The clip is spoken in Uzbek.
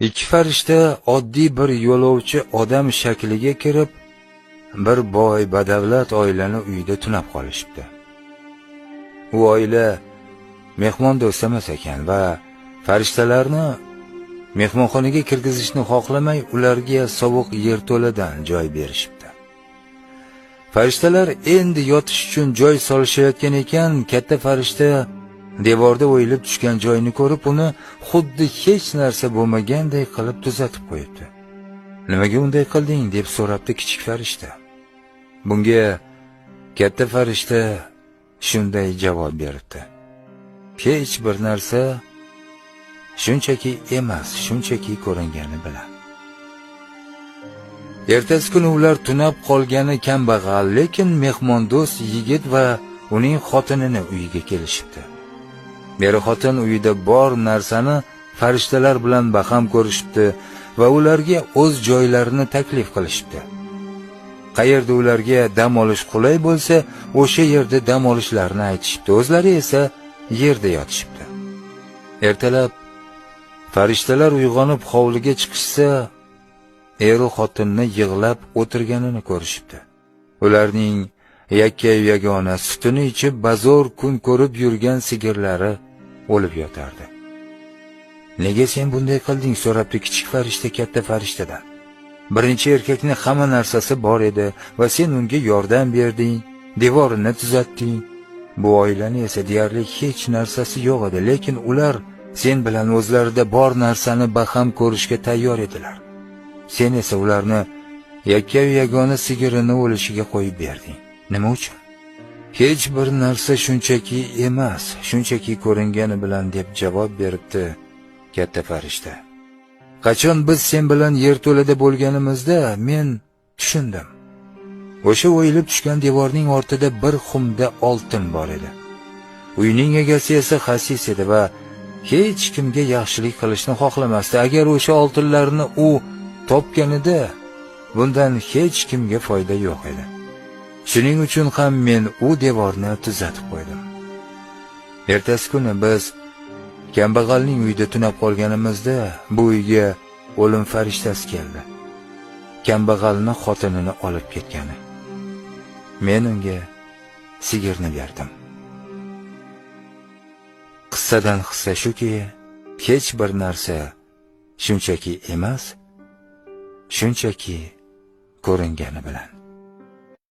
Ikki farishta oddiy bir yo'lovchi odam shakliga kirib, bir boy badavlat oilani uyida tunab qolishibdi. U oila mehmondo'st emas ekan va farishtalarni mehmonxonaga kirgizishni xohlamay, ularga sovuq yerto'ladan joy berishibdi. Farishtalar endi yotish uchun joy solishayotgan ekan, katta farishta devorda o'yilib tushgan joyni ko'rib, uni xuddi hech narsa bo'lmaganday qilib tuzatib qo'yibdi. "Nimaga unday qilding?" deb so'rabdi kichik farishta. Bunga katta farishta shunday javob beribdi: "Hech bir narsa shunchaki emas, shunchaki ko'ringani bilan." Ertasi kuni ular tunab qolgani kambag'al, lekin mehmondo'st yigit va uning xotinini uyiga kelishibdi. Beri xotin uyida bor narsani farishtalar bilan baham ko'rishibdi va ularga o'z joylarini taklif qilishibdi. Qayerda ularga dam olish qulay bo'lsa, o'sha yerda dam olishlarini aytishibdi. O'zlari esa yerda yotishibdi. Ertalab farishtalar uyg'onib hovliga chiqishsa, eru xotinni yig'lab o'tirganini ko'rishibdi. Ularning yakkayu yagona sutini ichib bazo'r kun ko'rib yurgan sigirlari o'lib yotardi. "Nega sen bunday qilding?" so'rabdi kichik farishta katta farishtadan. "Birinchi erkakning hamma narsasi bor edi va sen unga yordam berding, devorini tuzatding. Bu oilani esa deyarli hech narsasi yo'q edi, lekin ular sen bilan o'zlarida bor narsani baham ko'rishga tayyor edilar. Sen esa ularni yakkayu yagona sigirini o'lishiga qo'yib berding. Nima uchun?" "Hech bir narsa shunchaki emas, shunchaki ko'ringani bilan", deb javob beribdi katta farishta. "Qachon biz sen bilan yerto'lada bo'lganimizda men tushundim. O'sha o'yilib tushgan devorning ortida bir xumda oltin bor edi. Uyning egasi esa xasis edi va hech kimga yaxshilik qilishni xohlamasdi. Agar o'sha oltinlarni u topganida, bundan hech kimga foyda yo'q edi. Shuning uchun ham men u devorni tuzatib qo'ydim. Ertasi kuni biz kambag'alning uyida tunab qolganimizda, bu uyga o'lim farishtasi keldi. Kambag'alni xotinini olib ketgani. Men unga sigirni berdim." Qissadan hissa shuki, hech bir narsa shunchaki emas, shunchaki ko'ringani bilan.